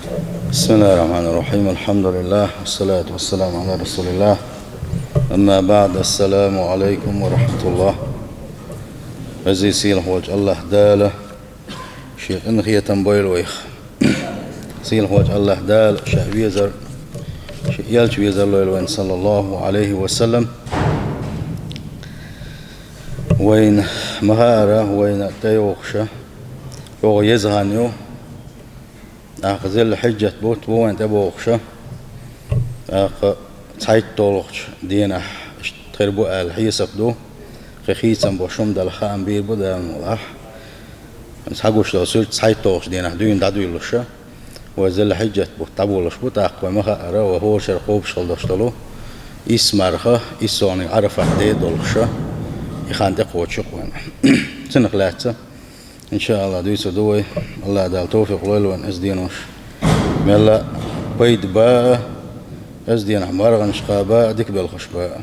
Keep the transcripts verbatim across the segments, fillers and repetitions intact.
بسم الله الرحمن الرحيم. الحمد لله، والصلاة والسلام على رسول الله. أما بعد، السلام عليكم ورحمة الله. Веза-сийлахь волчу АллахӀ Дала шен къинхетам бойла вайх. Сийлахь волчу АллахӀ Дала ша везар, шен элча везар лойла вайн, саллаллаху Ӏалайхи ва саллам. Вайна ма хаъара, вайна тӀейогӀуша, чӀогӀа еза хан ю. ТӀаккха Зулхьиджат бутт бу вайн тӀебогӀуша. ТӀаккха цхьайтталгӀачу дийнахь иштта хир бу аьлла хьесап ду. Кхин хийцам бо шума дала хаам бийр бу Дала мукъ лахь. Схьагуш долу суьрт цхьайтталгӀачу дийнахь дуьйна дӀадуьйлуша. Вай Зулхьиджат бутт дӀаболуш бу, тӀаккха вай ма хаъара, вай хӀора шарахь кхобуш хила долуш долу исс марха, иссалгӀаниг Ӏарафат де а долуша, и хан тӀекхочуш ю-кх вайн. Цунах лаьцна, иншааллахӀ, дуьйцур ду вай, АллахӀ Дала тавфикъ лойла вайн оцу денош мелла а пайда бан а, оцу дийнахь марханаш кхаба а, дика белхаш бан а.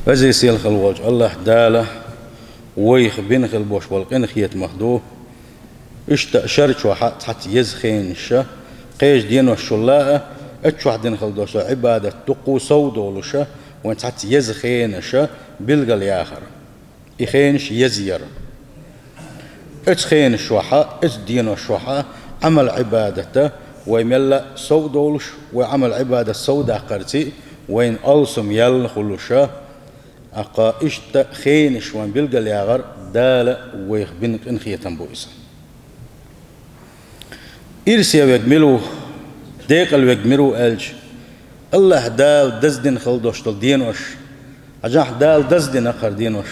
Веза-сийлахь волчу АллахӀ Дала вайх бина хила болуш болу къинхетамах ду, иштта шар чохь а цхьацца еза хенаш а, кхечу деношчул а, оцу чохь дина хила долуш долу Ӏибадат дуккха а сов долуша, вайн цхьацца еза хенаш а билгалъяхар. И хенаш еза яр. Оцу хенаш чохь а, оцу денош чохь а Ӏамал-Ӏибадата вай мелла а сов долуш, вай Ӏамал-Ӏибадат сов даккхарций а вайна алсам яьлла хуьлуша, тӀаккха иштта хенаш вайн билгалъяхар Дала вайх бина къинхетам бу иза. Ирсе верг мила ву, декъала верг мила ву аьлча, АллахӀ Дала даздина хила долуш долу денош, хьажахь, Дала даздина кхара денош.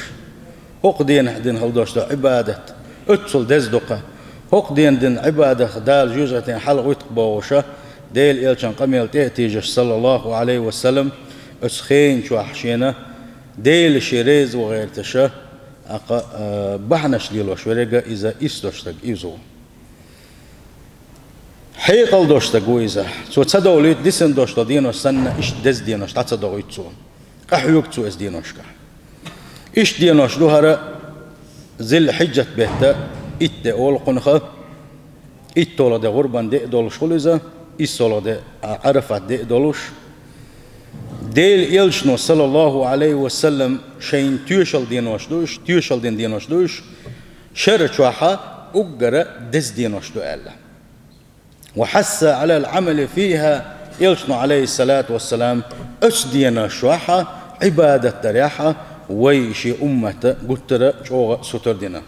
ХӀокху денахь дина хила долуш долу Ӏибадат оццул деза ду-кх. ХӀокху дена дина Ӏибадат Дала жоьжахатин хьалха вуьту-кх бохуша, Делан элчан къамел тӀе а тийжаш, саллаллаху Ӏалайхи ва саллам, оцу хенан чохь шена Дела шен реза ван гӀерташа, тӀаккха, а, бахьанаш лелош верг а иза ирс долуш стаг иза ву. Хьекъал долуш стаг ву иза. Цо ца довлуьйту дисина долуш долу денош санна, иштта деза денош дӀа ца дохуьйту цо. Къахьоьгу цо иза деношкахь. Иштта денош ду хӀара Зулхьиджат бетта итт де олу кхунах, итталгӀа де гӀурбан де а долуш хуьлу иза, иссалгӀа де Ӏарафат де а долуш. Делан элчано, саллаллаху Ӏалайхи ва саллам, шайна тоьшалла денош ду уьш, тоьшалла дина денош ду уьш, шара чохь а уггара деза денош ду аьлла. «Ва хьасса Ӏалал Ӏамали фиха», элчано, Ӏалайхиссалату вассалам, оцу денош чохь а Ӏибадат дарехь а вай шен уммата гуттара а чӀогӀа сутара дина.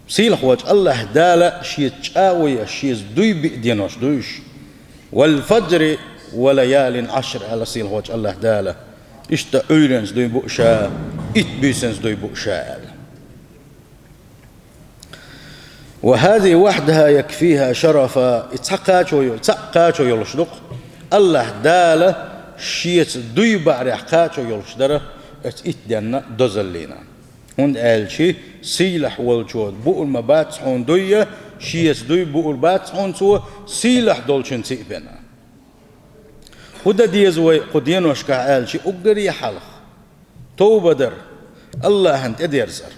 Сийлахь волчу АллахӀ Дала шеца чӀагӀо еш, шеца дуй биъ денош ду уьш. «Вал фаджри ва лаялин Ӏашр», аьлла сийлахь волчу АллахӀ Дала. Иштта Ӏуьйранца дуй бу ша, итт буьйсанца дуй бу ша аьлла. «Ва хазихи вахдаха якфиха шарафа», и цхьа кхачо йо-, цхьаъ кхачо йолуш ду-кх АллахӀ Дала шеца дуй баарехь кхачо йолуш дара оцу итт денна дозаллина. ХӀунда аьлча сийлахь волчо буур ма бац хьуна дуй а, шеца дуй буур бац хьуна цо сийлахь долчун циъ бина. ХӀун дан деза вай кху деношкахь аьлча уггаре хьалха? Товба дар, АллахӀан тӀедерзар.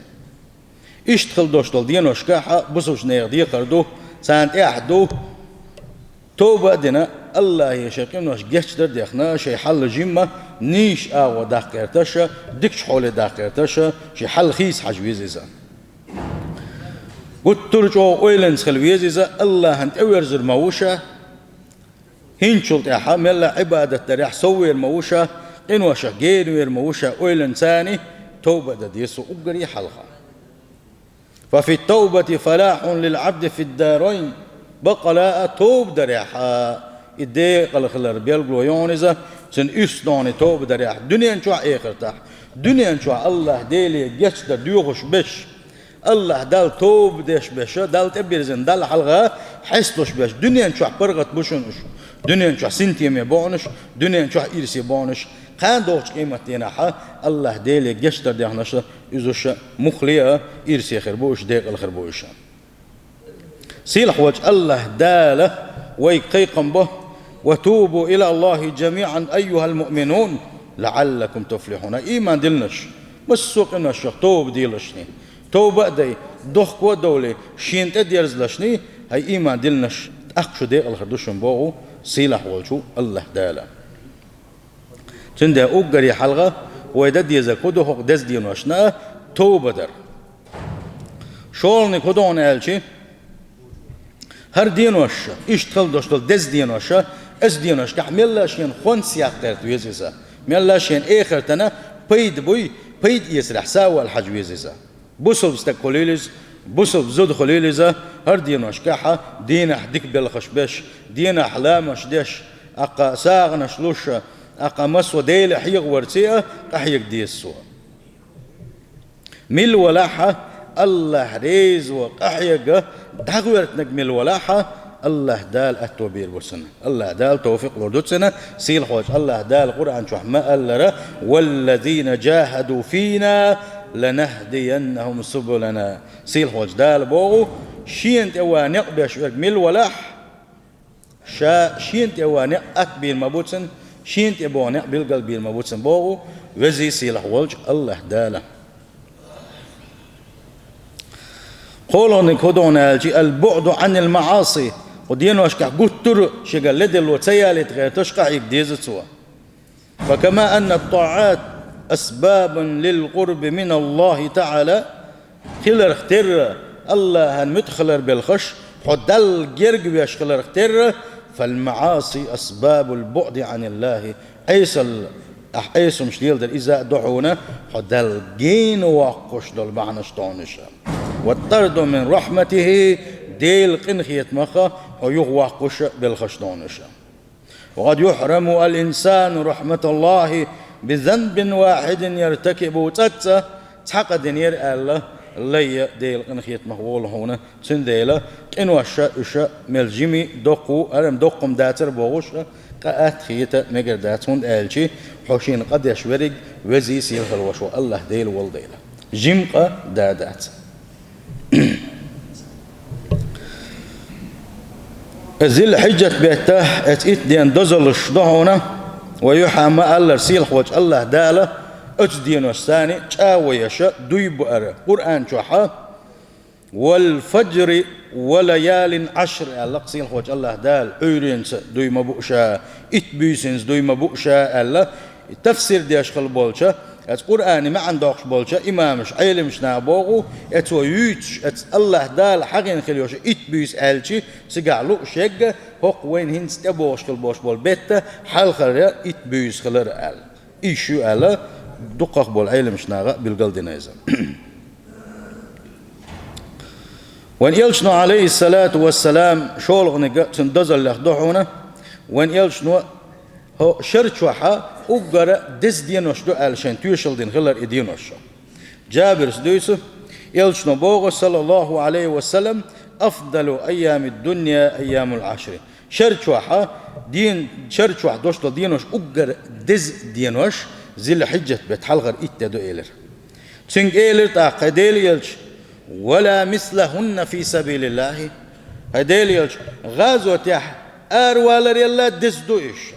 Иштта хила долуш долу деношкахь а бусулба нехан декхар ду, царна тӀехь ду, товба а дина, АллахӀе шайн къинош гечдар а дехна, шайн хьал жимма нийса агӀо даккха гӀерташ а, дикачу хьоле даккха гӀерташ а, шен хьал хийца хьажа веза иза. Гуттар а чӀогӀа ойланца хила веза иза, АллахӀан тӀеверзур ма ву ша, хӀинцачул тӀаьхьа мелла Ӏибадат дарехь соввер ма ву ша, къиношах генавер ма ву ша ойланца а, товба а дан деза цо уггаре хьалха. «Фа фи ттавбати фалахьун лил Ӏабди фид дарайн». Баккъала а товба дарехь а, и декъала хилар белгало ю хьуна иза, цуьнан ирс ду хьуна и товба дарехь, дуьнен чохь а, эхартахь. Дуьнен чохь АллахӀ Деле гечдар доьхуш берш, АллахӀ Далла товба деш берш, Далла тӀебирзина, Далла хьалха хьесталуш берш, дуьнен чохь паргӀат бу шуна уьш, дуьнен чохь синтеме бу хьуна уьш, дуьнен чохь ирсе бу хьуна уьш, кхана догӀучу къематдийнахь а АллахӀ Деле гечдар дехнарш, иза уьш муххале а ирсе хир бу уьш, декъала хир бу уьш. Сийлахь волчу АллахӀ Дала вайга кхайкхам бо: «Ва тубу ила Аллахи жамиӀан айюхал муъминун, лаӀаллакум туфлихьун». Ийман диллинарш, массо а къиношах товба делашний, товба а дай, дохко а довлий, шена тӀедерзалашний, ХӀай ийман диллинарш, тӀаккха шу декъалхар ду шун боху сийлахь волчу АллахӀ Дала. Цундела уггаре хьалха вай дан дезарг хӀун ду хӀокху деза деношна а? Тоба дар. ШолгӀаниг хӀун ду хьуна аьлча, хӀара денош, иштта хила долуш долу деза денош, оцу деношкахь мелла а шена хӀонс яккха гӀерта веза иза. Мелла а шена эхартана пайда буй, пайда эцарехь сов вала хьажа веза иза. Бусалба стаг хуьлийла иза, бусалба зуда хуьлийла иза, хӀара деношкахь дийнахь дика белхаш беш, дийнахь ламазаш деш, тӀаккха сагӀанаш луш, тӀаккха массо а Делан хьехаварца а къахьега деза цо. Мила валахь а, АллахӀ реза ван къахьега дӀагӀоьртинарг мила валахь а, АллахӀ Дала аьтто бийр бу цунна. АллахӀ Дала тавфикъ лур ду цунна. Сийлахьчу АллахӀ Дала Къуръан чохь ма-аллара: «Валлазина джахаду фина ланахдияннахум субулана». Сийлахьчу Дала боху: «Шена тӀе ван некъ беш верг мила валахь, ша шена тӀе ван некъ атта бийр ма бу цунна, шена тӀе боху некъ билгал бийр ма бу цунна», боху Веза Сийлахь волчу АллахӀ Дала. КхоалгӀаниг хӀун ду хьуна аьлча, «Аль-буӀду Ӏанил маӀаси», кху деношкахь гуттар а шегара ледарло ца ялийта гӀерташ къахьега деза цо. «Факама анна ат-таӀат асбабун лил-къурби миналлахӀи таӀала», хиларх терра, АллахӀан муьтӀахь хилар белхаш, хьо Далла герга веш хиларх терра, «фал-маӀаси асбабул-буӀди ӀаниллахӀи», Ӏесал, ахь Ӏесамаш леладар иза а ду хьуна, хьо Далла гена воккхуш долу бахьанаш ду хьуна уьш. «Ват-тарду мин рахьматихӀи», Делан къинхетамах хьо юхавоккхуш белхаш ду хьуна уьш. «Ва къад юхьраму ал-инсану рахьматаллахӀи би занбин вахьидин яртакибу», цкъацкъа цхьа къа динера аьлла, лай а Делан къинхетамах волу хьуна. Цундела къинош а, уьш а мел жимий, доккхий, хӀара-м доккха-м дацара бохуш а, къа атта хета мегар дац, хӀунда аьлча хьо шена къа деш верриг Веза Сийлахь волу АллахӀ Дела волу дела. Жима къа да дац. Зил-Хьиджат беттан оцу итт ден дозаллаш ду хьуна, вай юьхьа ма-аллара, Сийлахьчу АллахӀ Дала оцу деношца чӀагӀо еш дуй баар Къуръан чохь: «Вал-фаджри ва лаялин Ӏашр», аьлла Сийлахьчу АллахӀ Дала, Ӏуьйренца дуй ма бу ша, итт буьйсанца дуй ма бу ша аьлла, тафсир деш хилла болчу, оцу Къуръанан маьӀна доккхуш болчу имамаша, Ӏеламнаха боху, оцо юьйцуш, оцу АллахӀ Дала хьахийна хилла йолуш итт буьйса аьлча, цигахь лууш ерг, хӀокху вайна хӀинца тӀебогӀуш хилла болуш болу беттан хьалхара итт буьйса хилар аьлла. Иштта ю аьлла, дукхах болу Ӏеламнаха билгалдина иза. Вайн Элчано, Ӏалайхиссалату вассалам, шолгӀаниг а цуьнан дозаллех ду хьуна, вайн Элчано хӀокху шер чохь уггар деза денош ду аьлла шайна тоьшалла дина хилар и денош. Джабирас дуьйцу, Элчано боху, саллаллаху Ӏалайхи ва саллам: «Афдалу айямид-дунья айямул-Ӏашри». Шер чохь, ден, шер чохь долуш долу денош уггар деза денош Зил-Хьиджат беттан хьалхара итт де ду, элира. Цуьнга элира тӀаккха: «ХӀай Делан Элча, ва ла мислахунна фи сабилиллахи». ХӀай Делан Элча, гӀазотехь араваларал а деза ду уьш?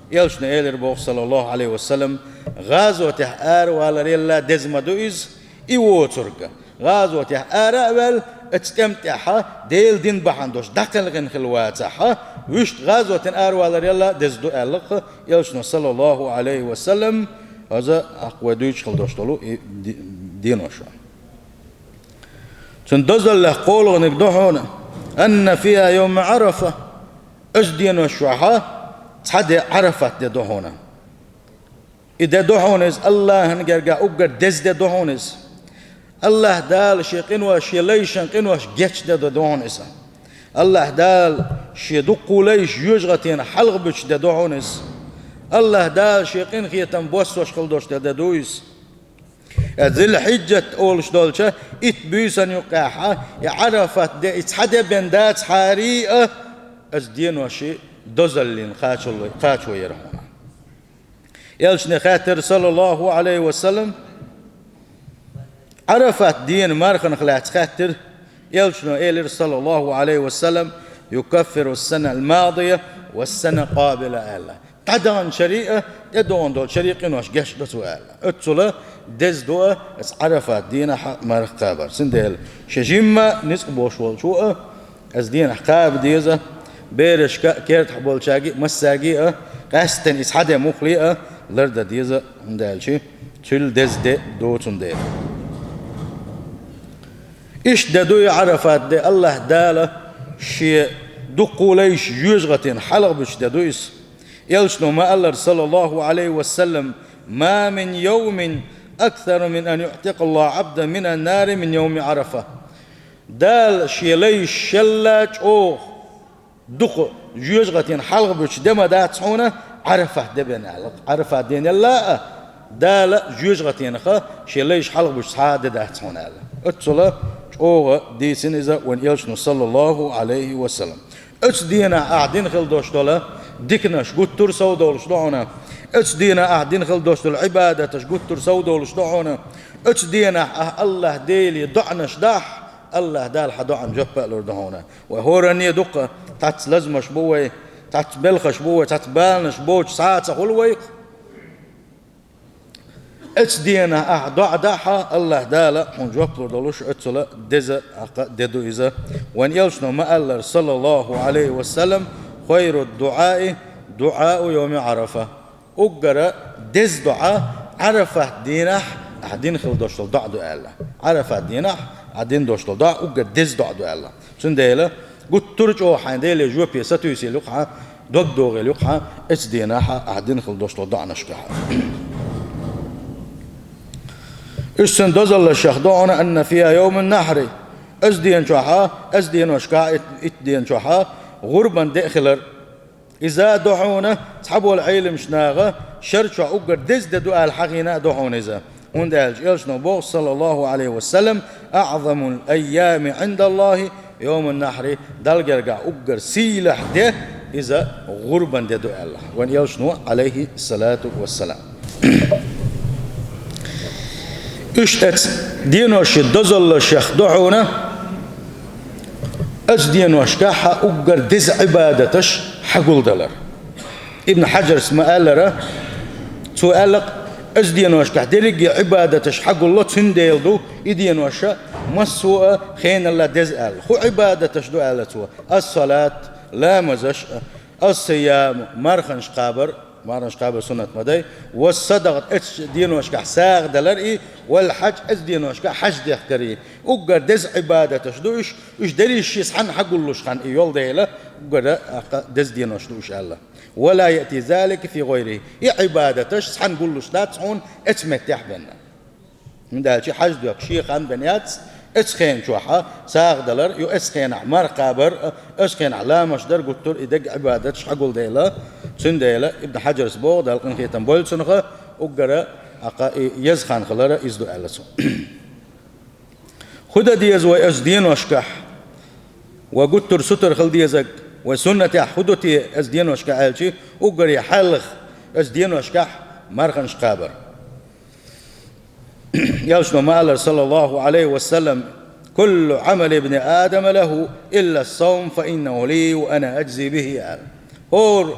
Элчано элира боху, саллаллаху Ӏалайхи ва саллам: «ГӀазотехь араваларал а деза ма ду иза, и воцург». ГӀазотехь ара а ваьлла, оцу тӀем тӀехь Делан дин бахьана долуш дӀакхелхина хилла вацахь, вуьшта гӀазотехь араваларал а деза ду аьлла-кх Элчано, саллаллаху Ӏалайхи ва саллам, иза хӀокху вай дуьйцуш хилла долуш долу и ди-, денош. Цуьнан дозаллех кхоалгӀаниг ду хьуна: «Анна фиха йовма Ӏарафа». Оцу денош чохь цхьа де Ӏарафат де ду хьуна. И де ду хьуна иза, АллахӀан гергахь уггар деза де ду хьуна иза. АллахӀ Дала Шен къинош, Шен лайшан къинош гечдеш де ду хьуна иза. АллахӀ Дала Шен дуккха лайш жоьжахатина хьалхабуьтуш де ду хьуна иза. АллахӀ Дала Шен къинхетам боссош хилла долуш де ду иза. Э, Зил-Хьиджат олуш долчу итт буьйсан юккъехь и Ӏарафат де, и цхьа де бен дацахьара а, оцу деношан дозаллин кхачо-, кхачо яра хьуна. Элчане хаьттира, саллаллаху Ӏалайхи ва саллам, Ӏарафат ден марханах лаьцна хаьттира. Элчано элира, саллаллаху Ӏалайхи ва саллам: «Юкаффиру ас-санал-мадия ва ас-санал-къабила», аьлла. ДӀадаханчу шеран а, тӀедогӀун долчу шеран а къинош гечдо цо аьлла. Оццула деза ду а оцу Ӏарафат дийнахь марха кхабар. Цундела шен жимма ницкъ болуш волчо а, Из денахь кхаба деза, берашка а, кертахь болчаьрга а, массаьрга а, къаьсттина иза хьаде муххале а лардан деза, хӀунда аьлча цуьнан деза де ду цундела. Иштта де ду и Ӏарафат де, АллахӀ Дала шен дуккха лайш жоьжахатина хьалхабуьтуш де ду иза. Элчано ма-аллара, саллаллахӀу Ӏалайхи ва саллам: «ما من يوم أكثر من أن يعتق الله عبدا من النار من يوم عرفة». Дала шен лайш шелла чӀогӀа дукха жоьжахатина хьалхабуьтуш де ма дац хьуна Ӏарафат де бен аьлла. Ӏарафат денал а Дала жоьжахатинах шен лайш хьалхабуьтуш цхьа а де дац хьуна аьлла. Оццул чӀогӀа дийцина иза вайн Элчано, саллаллахӀу Ӏалайхи ва саллам. Оцу денахь ахь дина хила долуш долу диканаш гуттар а сов долуш ду хьуна. Оцу денахь ахь дина хила долуш долу Ӏибадаташ гуттар а сов долуш ду хьуна. Оцу денахь ахь АллахӀ Деле доӀанаш дахь, АллахӀ Дала хьан доӀанна жоп а лур ду хьуна. Вай хӀоранне дукха, цхьацца лазамаш бу вай, цхьацца белхаш бу вай, цхьацца баланаш боцуш схьа а ца хуьлу вай. Оцу денахь ахь доӀа дахь, АллахӀ Дала хьуна жоп лур долуш, оццул деза, тӀаккха де ду иза. Вайн Элчано ма-аллара, саллаллахӀу Ӏалайхи ва саллам: «خير الدعاء دعاء يوم عرفة». Уггар деза доӀа Ӏарафат дийнахь ахь дина хила долуш долу доӀа ду аьлла. Ӏарафат дийнахь ахь дина долуш долу доӀа уггар деза доӀа ду аьлла. Цундела гуттар а чӀогӀа хьайн Деле жопе сатуьйсийла ю-кх хьан, дог догӀийла ю-кх хьан, оцу денахь ахь дина хила долуш долу доӀанашкахь. Уьш цуьнан дозаллашех ду хьуна: «أن فيها يوم النحر». Оцу ден чохь, оцу деношкахь, итт-, итт ден чохь гӀурбан де а хилар. Иза ду хьуна, цхьаболу Ӏеламчу наха шар чохь уггар деза де ду аьлла хьахийна а ду хьуна иза. ХӀунда аьлча Элчано боху, саллаллахӀу Ӏалайхи ва саллам: «أعظم الأيام عند الله يوم النحر», Далла гергахь уггар сийлахь де иза гӀурбан де ду аьлла вайн Элчано, Ӏалайхи ссалату вассалам. Уьш оцу деношан дозаллашех ду хьуна, оцу деношкахь уггар деза Ӏибадаташ хьагулдалар. Ибн Хьаджарс ма-аллара, цо аьлла-кх, оцу деношкахь дерриге Ӏибадаташ хьагулло, цундела ду и денош массо а хеналла деза аьлла. ХӀун Ӏибадаташ ду аьлла цо? Ас-салат, ламазаш, ас-сиям, марханаш кхабар, марханаш кхабар суннат ма дай, ва садакъат, оцу деношкахь сагӀа далар и, вал хьадж, оцу деношкахь хьаж дехкар и. Уггар деза Ӏибадаташ ду уьш, уьш дерриш шиъ цхьаьна хьагуллуш хан и йолу дела, уггар а деза денош ду уьш аьлла. «ولا يأتي ذلك في غيره». И Ӏибадаташ цхьаьна гуллуш дац хьуна оцу меттехь бен. ХӀунда аьлча хьаж доьхка шен хан бен яц, оцу хен чохь сагӀа далар, ю оцу хенахь марха кхабар, оцу хенахь ламазаш дар гуттар а и дерриг Ӏибадаташ хьагулдела, цундела Ибн Хьаджарс боху, Далла къинхетам бойла цунах, уггар а, тӀаккха и еза хан хилар иза ду аьлла цо. ХӀун дан деза вай оцу деношкахь? Вай гуттар а сутара хила дезарг, вай суннатехь хӀун ду те оцу деношкахь аьлча, уггаре хьалха оцу деношкахь марханаш кхабар. Элчано ма-аллара, саллаллахӀу Ӏалайхи ва саллам: «كل عمل ابن آدم له إلا الصوم فإنه لي وأنا أجزي به», аьлла. ХӀора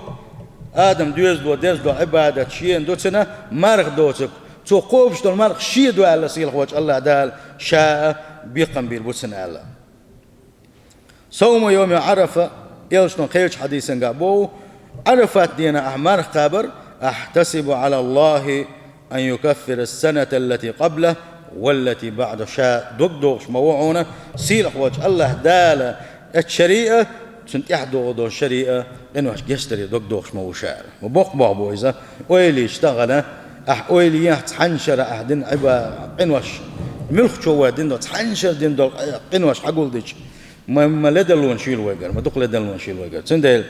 Адам доьзало деза долу Ӏибадат шена ду, цуьнан марха доцург, цо кхобуш долу марха шен ду аьлла сийлахьчу АллахӀ Дала, ша а бекхам бийр бу цунна аьлла. «صوم يوم عرفة», Элчано кхечу хьадисангахь боху, Ӏарафат дийнахь ахь марха кхабар, «أحتسب على الله أن يكفر السنة التي قبله والتي بعده», ша дог дохуш ма ву хьуна, сийлахьчу АллахӀ Дала оцу шаре а, цуьнан тӀаьхьа догӀу долу шаре а къинош гечдаре дог дохуш ма ву ша аьлла. Ма боккха бохам бу иза, ойла йича тахана, ахь ойла ехь цхьана шарахь ахь дина Ӏиба-, къинош, муьлххачо вай дина долу, цхьана шарахь дина долу къинош хьагулдича, ма, ма ледарлонаш йийла вайгара, ма дукха ледарлонаш йийла вайгара. Цундела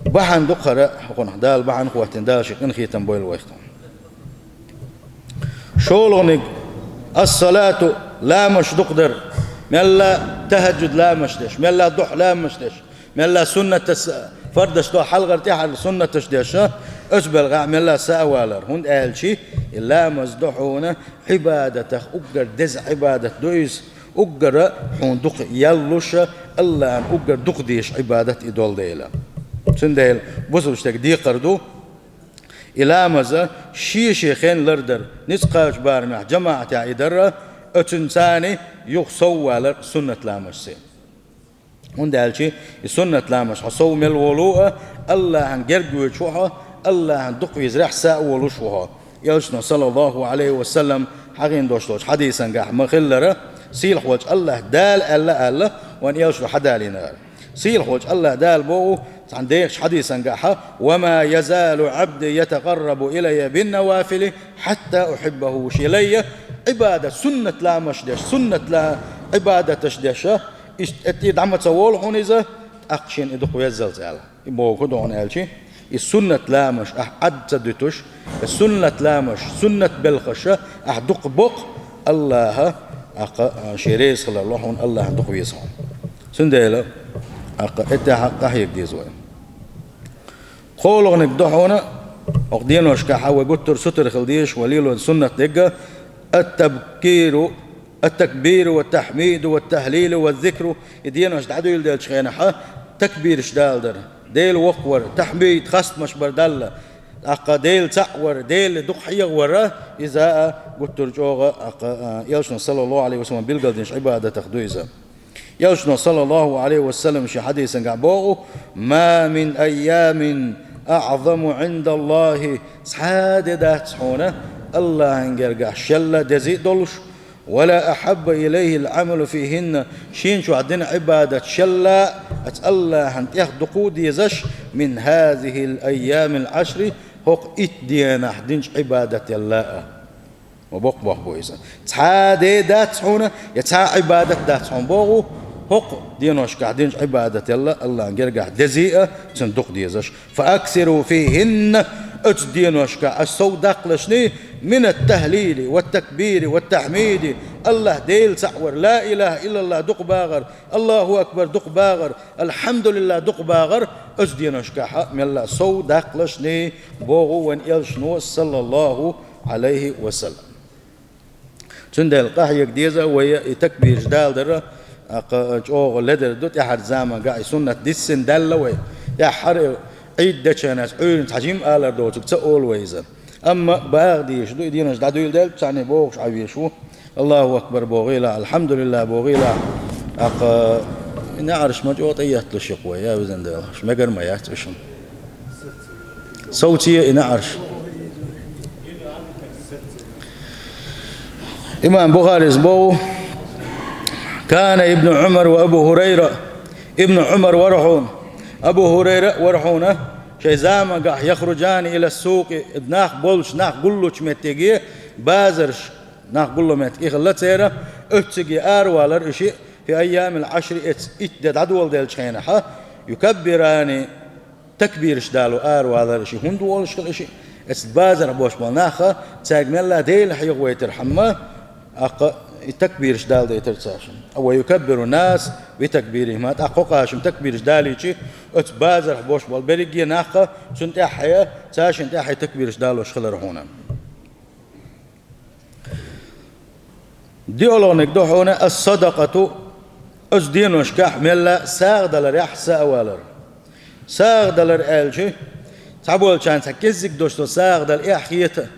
бахьана ду-кх хӀара хьуна, Дала бахьана хӀоттийна, Дала шен къинхетам бойла вайх тхуна. ШолгӀаниг, ас-салату, ламазаш дукха дар, мелла тахӀаджуд ламазаш деш, мелла духьа ламазаш деш, мелла суннаташ, фардаш ду, хьалхара тӀаьхьара суннаташ деш, оцу белхахь мелла са а валар. ХӀунда аьлча и ламаз ду хьуна Ӏибадатах уггар деза Ӏибадат ду иза, уггар а хьуна дукха ял луш, АллахӀна уггар дукха дезаш Ӏибадат и долу дела. Цундела бусалба стеган декхар ду, и ламаз шен-шен хенахь лардар, ницкъ кхачу барамехь жамаӀатехь и дар, оцуьнца юха соввалар суннат ламазца. ХӀунда аьлча и суннат ламазаш хьо сов мел волу а, АллахӀан герга воьдуш ву хьо, АллахӀан дукха везарехь са а волуш ву хьо. Элчано, саллаллаху Ӏалайхи ва саллам, хьахийна долуш долчу хьадисангахь ма-хиллара, сийлахь волчу АллахӀ Дала аьлла аьлла, вайн Элчано хьадалийнера. Сийлахь волчу АллахӀ Дала боху цхьана дехачу хьадисангахьа: «Ва ма язалу Ӏабди ятакъаррабу илайя биннавафили хьатта ухьиббаху». Шен лайя Ӏибадат, суннат ламазаш деш, суннат ла-, Ӏибадаташ деша, иштта тӀе дӀа ма ца волу хьуна иза, тӀаккха шена и дукха веззалц аьлла. И боху ду хьуна аьлча, и суннат ламазаш ахь Ӏад ца дуьтуш, и суннат ламазаш, суннат белхаша ахь дукха боккху, АллахӀа, аккха, шен реза хилар ло хьуна, АллахӀан дукха веза хьуна. Цундела, аккха, и тӀаьхьа къахьега деза вай. КхоалгӀаниг ду хьуна, хӀокху деношкахьа вай гуттар а сутара хила дезаш, вай лело суннат дерг, ат-табкиру, ат-такбиру, ва тахьмиду, ва тахлилу, ва зикру, и денош дӀадуьйладелчу хенахьа, такбираш далар, Дела воккхавар, тахьмид, хастамаш бар Далла, тӀаккха Дела цхьаъ вар, Дела дукха хьехавар, иза а гуттар а чӀогӀа, аккха, а, Элчано, саллаллаху Ӏалайхи ва саллам, билгалдинчу Ӏибадатах ду иза. Элчано, саллаллаху Ӏалайхи ва саллам, шен хьадисангахь боху: «Ма мин айямин аӀзаму ӀиндаллахӀи», цхьа а де дац хьуна АллахӀан гергахь шелла деза а долуш, «ва ла ахьабба илайхӀил Ӏамалу фихӀинна», шена чохь дина Ӏибадат шелла а, аса АллахӀан тӀех дукха а дезаш, «мин хӀазихӀил айямил Ӏашри», хӀокху итт денахь динчу Ӏибадателла а. Ма боккха бохь бу иза. Цхьа а де дац хьуна, я цхьа а Ӏибадат дац хьуна боху, хӀокху деношкахь динчу Ӏибадателла АллахӀан гергахь деза а, цуьнан дукха дезаш. «Фа аксиру фихӀинна», оцу деношкахь аса сов даккхалашний, «минат тахлили, ва такбири, ва тахьмиди», АллахӀ Дела цхьаъ вар, ла илахӀа иллаллахӀ дукха багӀар, АллахӀу акбар дукха багӀар, АлхьамдулиллахӀ дукха багӀар, оцу деношкахьа мелла а сов даккхалашний, боху вайн Элчано, саллаллаху Ӏалайхи ва саллам. Цундела къахьега деза вай и такбираш далар, аккха, чӀогӀа ледара ду, тӀаьхьарчу заманахь и суннат диссина даьлла вай. ТӀаьххьара Ӏийд дечу хенахь Ӏуьйранна цхьа жима алар доцург ца олу вай иза. Амма багӀа дезаш ду, и денош дӀадуьйладелча цхьаьна бохуш Ӏан везаш ву. АллахӀу акбар бохийла, АлхьамдулиллахӀ бохийла. Аккха, и неӀарш ма чӀогӀа тӀеетталуш ю-кх вай, я везан Дела, аш мегар ма яц уьш. Совций и неӀарш. Имам Бухарис боху: «Кана Ибну Ӏумар ва Абу ХӀурайра». Ибну Ӏумар вара хьуна, Абу ХӀурайра а вара хьуна, шайн заманахь «яхружани ила ссукъи», нах болчу, нах гуллучу меттиге, базарш, нах гулло меттиг и хилла церан, оцциге аравалар уьш, «фи айямил Ӏашри», эцу итт де дӀадоладелчу хенахьа, «юкаббирани», такбираш дало аравалар уьш. ХӀунда волуш хила уьш? Эцу базарахь болуш болу нах, цаьрга мелла а Дела хьехавайтархьама, аккха, и такбираш даладайтар цаьршинна. «Ва юкаббиру ннас би такбирихӀима», тӀаккха кхо къаьшна такбираш далийча, оцу базарахь болуш болу берриге а нах, цунна тӀаьххье, цаьршинна тӀаьххье такбираш далош хилар хьуна. ДиълагӀниг ду хьуна ас-садакъату, оцу деношкахь мелла а сагӀа даларехь са а валар. СагӀа далар аьлча, цхьаболчарна цхьа кӀеззиг долуш долу сагӀа дала эхь хета.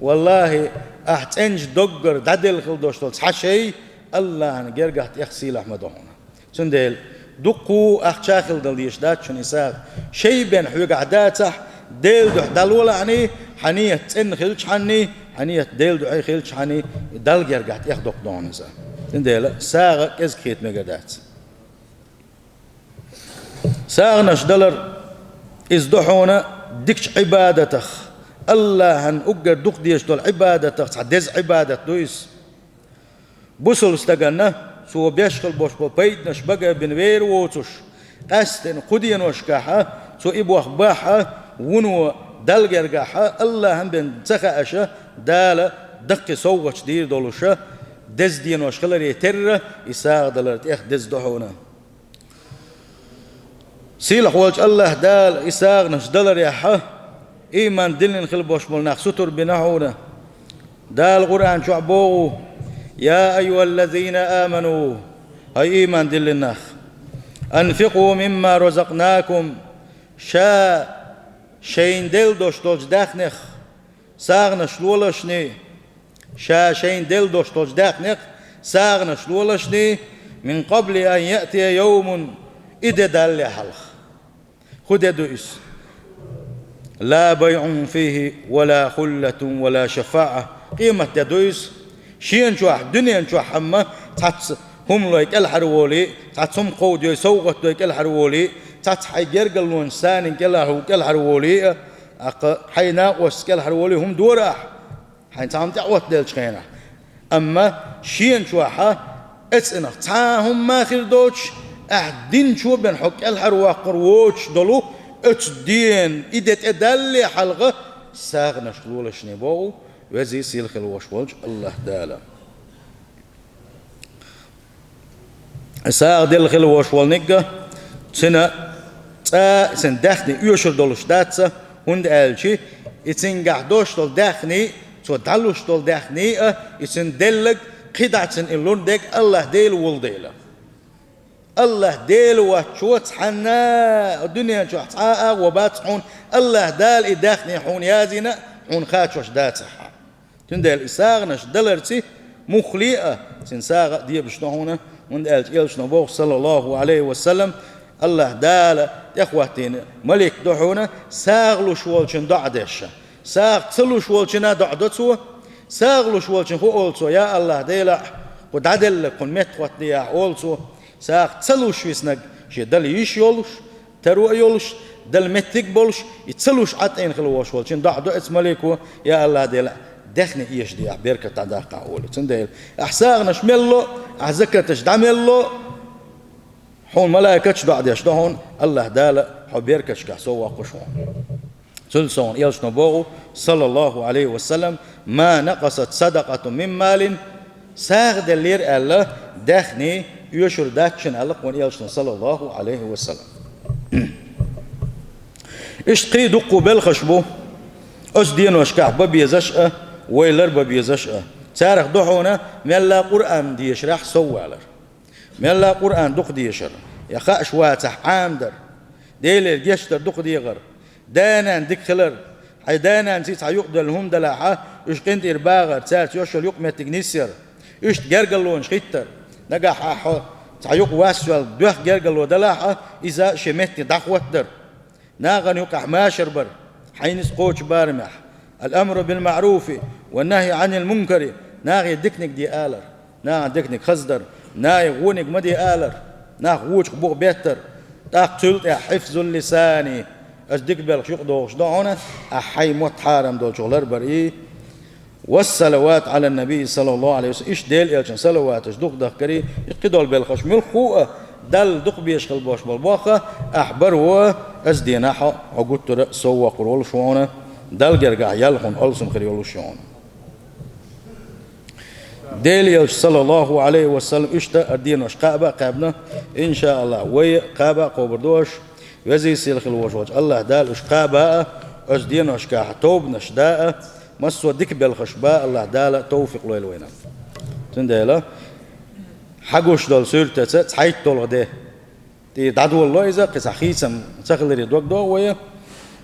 ВаллахӀи, ахь цӀеначу доггара дӀаделла хила долуш долу цхьа шай АллахӀан гергахь тӀех сийлахь ма ду хьуна. Цундела дуккха а ахча хила дала дезаш дац шуна и сагӀа. Шай бен хьоьгахь дацахь, Делан дуьхьа дӀалолахьаний, хьан нийят цӀена хилчахьаний, хьан нийят Делан дуьхьа хилчахьаний, Далла гергахь тӀех доккха ду хьуна иза. Цундела сагӀа кӀезиг хета мегар дац. СагӀанаш далар, иза ду хьуна дикачу Ӏибадатах, АллахӀан уггар дукха дезаш долу Ӏибадатах цхьа деза Ӏибадат ду иза. Бусалба стаганна цо беш хила болуш болу пайданаш бага а бина вер воцуш, къаьсттина кху деношкахьа цо и боху бахьа вуно Далла гергахьа АллахӀан бен ца хааша, Дала даккхий совгӀаташ дийр долуша, деза денош хиларе терра, и сагӀа далар тӀех деза ду хьуна. Сийлахь волчу АллахӀ Дала и сагӀанаш даларехьа, ийман диллина хила болуш болу нах сутур бина хьуна. Дала Къуръан чохь боху: «Я айюхаллазина аману», хӀай ийман диллина нах, «анфикъу мимма разакънакум», ша шайна делла долуш долчу даьхнех сагӀанаш лолашний, ша шайна делла долуш долчу даьхнех сагӀанаш лолашний, «мин къабли ан яътия йовмун», И де далале хьалха. ХӀун де ду иза? «لا بيع فيه ولا خلة ولا شفاعة». Къематде ду иза. Шена чохь, дуьнен чохь хӀумма цхьацца хӀума лой кӀелхьарволий, цхьацца хӀума кховдой, совгӀат дой кӀелхьарволий, цхьацца хьайн гергарлонаш санна кӀелхьар-, кӀелхьарволий, тӀаккха хьайн накъостаца кӀелхьарволий хӀума дора ахь. Хьайна цхьа хӀума тӀеӀоттаделлачу хенахь. Амма шена чохь а, эццинах цхьа а хӀума ма хир доцуш, ахь динчо бен хьо кӀелхьарваккхар воцуш долу оцу ден и де тӀедалале хьалха сагӀанаш лолашне боху везий сийлахь хила волуш волчу АллахӀ Дала. СагӀа делла хила волуш волниг а, цуьнан цӀа а, цуьнан даьхни оьшур долуш дац, хӀунда аьлча и цуьнгахь долуш долу даьхни, цо дӀалуш долу даьхни а, и цуьнан деллаг, кхидӀа цуьнан и лур дерг АллахӀ Дела волу дела. АллахӀ Дела воцчо цхьанна а дуьнен чохь цхьа а агӀо бац хьуна, АллахӀ Дала и даьхни хьуна язйина а, хьуна хачош дацахь а. Цундела и сагӀанаш даларца муххале а, цуьнан сагӀа а дебаш ду хьуна, хӀунда аьлча элчано боху, саллаллаху Ӏалайхи ва саллам, АллахӀ Дала тӀехӀоттийна малик ду хьуна, сагӀа луш волчун доӀа деш. СагӀа ца луш волчунна доӀа до цо, сагӀа луш волчун хӀун олу цо: «Я АллахӀ Дела, кху дӀаделларг кхунна меттахӀоттаде», олу цо. СагӀа ца луш виснарг шен дала йиш йолуш, таро а йолуш, дала меттиг а болуш, и ца луш Ӏаттийна хила волуш волчун доӀа до оцу малико: «Я АллахӀ Дела, даьхни эшаде ахь, беркат дӀадаккхахь», олий. Цундела ахь сагӀанаш мел ло, ахь закаташ дӀа мел ло, хьуна малайкаш доӀа деш ду хьуна, АллахӀ Дала хьо беркаташкахь совваккхуш хьуна. Цул совгӀа элчано боху, саллаллаху Ӏалайхи ва саллам: «ما نقصت صدقة من مال», сагӀа деллера аьлла, даьхни оьшур дац шена аьлла кхунна элчано, саллаллаху Ӏалайхи ва саллам. Иштта кхин дуккха белхаш бу оцу деношкахь бан безаш а, вай лар бан безаш а. Царах ду хьуна мелла Къуръан дешарехь соввалар. Мелла Къуръан дукха дешар, я хууш вацахь Ӏамадар, Делера гечдар дукха дехар, да-нана дика хилар, хьайн да-нанаций цхьа юкъадевлла хӀума делахь а, уьш къинтӀера багӀар, цаьрца йолуш йолу юкъаметтиг нисъяр, иштта гергарлонаш хӀиттар, нагахь ахь хьо цхьа юкъа вас а йолуш доьхна гергарло делахь а, иза шен метте дӀахӀоттадар. Нахана юкъахь машар бар, хьайна иза кхочу барамехь. الأمر بالمعروف والنهي عن المنكر, нахе диканиг де алар, нахана диканиг хаздар, нахе вониг ма де алар, нах вочух буха беттар. ТӀаккха цул тӀаьхьа حفظ اللسان, оцу дика белхаш юкъадохуш ду хьуна, ахь хьайн мотт хьарам долчух ларбар и. والصلوات على النبي صلى الله عليه وسلم, иштта Делан элчанна салаваташ дукха дахкарий, и кхидолу белхаш муьлхха а Далла дукха безаш хила болуш болу бохха, ахь баро, оцу денахь хьо гуттара а совваккхур волуш ву хьуна, Далла гергахь ял хьуна алсам хир йолуш ю хьуна. Делан элча, саллаллаху Ӏалайхи ва саллам, иштта а денош кхаба а кхаьбна, иншааллахӀ, вай а кхаба а кхобур ду аша, везий сийлахь хила волуш волчу АллахӀ Дала уьш кхаба а, оцу деношкахь тобанаш да а, массо а дика белхаш ба а АллахӀ Дала товфикъ лойла вайна. Цундела хьагуш долу суьртаца цхьайтта долу де тӀе дӀадолало иза, кхин цхьа хийцам ца хиларе дог догӀу вай,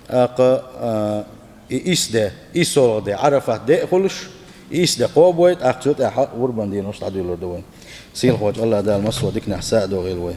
тӀаккха, а, и исс де, иссолгӀа де, Ӏарафат де а хуьлуш, и исс де кхобой, тӀаккха цу тӀаьхьа гӀурбан денош дӀадуьйлур ду вай. Сийлахь волчу АллахӀ Дала массо а диканехь са а догӀийла вай.